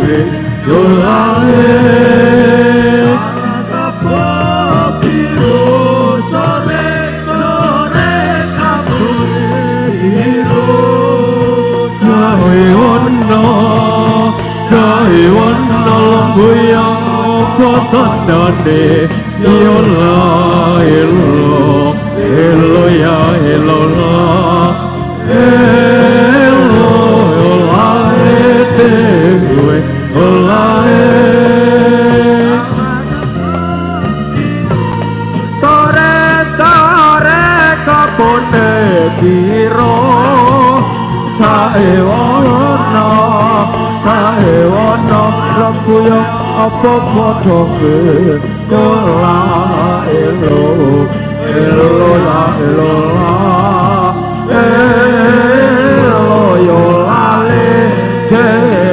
dhewe yo lale. Biru sore sore kabur biru. Sae wono, sae wono lembuyang apa tandane yo la elo elo ya elo la elo yo la dhewe yo la. Sore sore kabone biru cae wono cae wono lembuyang apa padha kola elo elo la elo la elo yo lale dhewe.